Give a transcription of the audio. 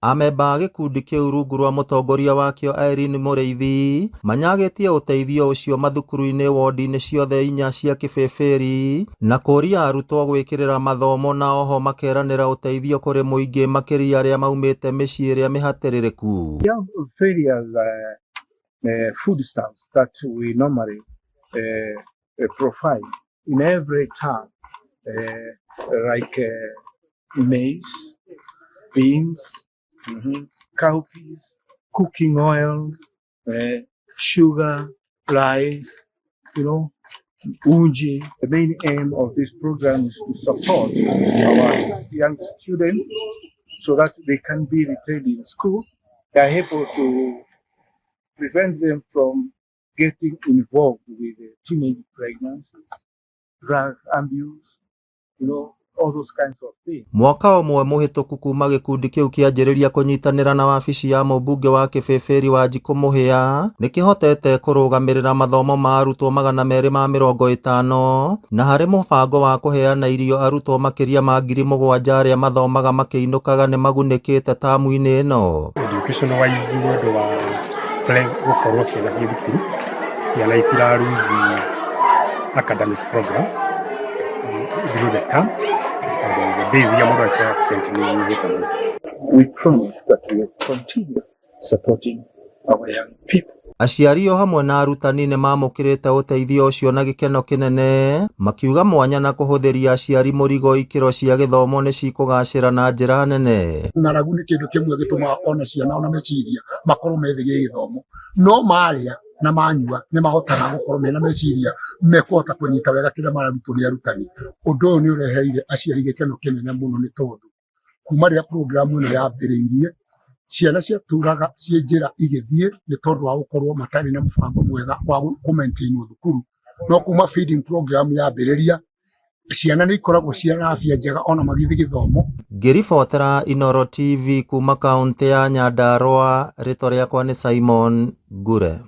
Amemba a gĩkundi kĩu rungu rwa mũtongoria wakĩo Irene Mũrĩithi manyagĩtie ũteithio ũcio mathukuru-inĩ wondi-inĩ ciothe inya cia Kĩbĩbĩri na kũria arutwo gwĩkĩrĩra mathomo na oho makeranĩra ũteithio kũrĩ mũingĩ makĩria arĩa maumĩte mĩciĩ ĩrĩa mĩhatĩrĩrĩku. We have various foodstuffs that we normally provide in every term, like maize, beans, cowpeas, cooking oil, sugar, rice, uji. The main aim of this program is to support our young students so that they can be retained in school. They are able to prevent them from getting involved with teenage pregnancies, drug abuse, all those kinds of things. Mwaka ũmwe mũhĩtũku kuma gĩkundi kĩu kĩanjĩrĩria kũnyitanĩra na wabici ya mũmbunge wa Kĩbĩbĩri Wanjikũ Mũhĩa nĩkĩhotete kũrũgamĩrĩra mathomo ma arutwo 250 na harĩ mũbango wa kũheana irio arutwo makĩria ma 7,000 arĩa mathomaga makĩinũkaga nĩmagunĩkĩte tamu-inĩ ĩno. Education wise, nĩ ũndũ wa gũkorwo ciana ciĩ thukuru, ciana itira lose academic programs through the term, tondũ the days iria mũndũ angĩkorwo absent nĩ inyihĩte mũno. We promise that we will continue supporting our young people. Aciari o hamwe na arutani nĩ mamũkĩrĩte ũteithio ũcio na gĩkeno kĩnene, makiuga mwanya na kũhũthĩria aciari mũrigo ikĩro cia gĩthomo nĩ cikũgacĩra na njĩra nene. Ng'aragu nĩ kĩndũ kĩmwe gĩtũmaga ona ciana ona meciria makorwo me thĩ gĩgĩthomo, no marĩa na manyua nĩ mahotaga gũkorwo mena meciria mekũhota kũnyita wega kĩrĩa mararutwo nĩ arutani. Ũndũ ũyũ nĩ ũreheire aciari gĩkeno kĩnene mũno, nĩ tondũ kuma rĩrĩa program ĩno yambĩrĩirie, ciana ciatũraga ciĩ njĩra igĩthiĩ nĩ tondũ wa gũkorwo matarĩ na mũbango mwega wa kũ maintain thukuru, no kuma feeding program yambĩrĩria, ciana nĩ ikoragwo ciĩna afya njega ona magĩthiĩ gĩthomo. Ngĩribotera Inooro TV kuma kaũntĩ ya Nyandarua, rĩtwa rĩakwa nĩ Simon Ngure.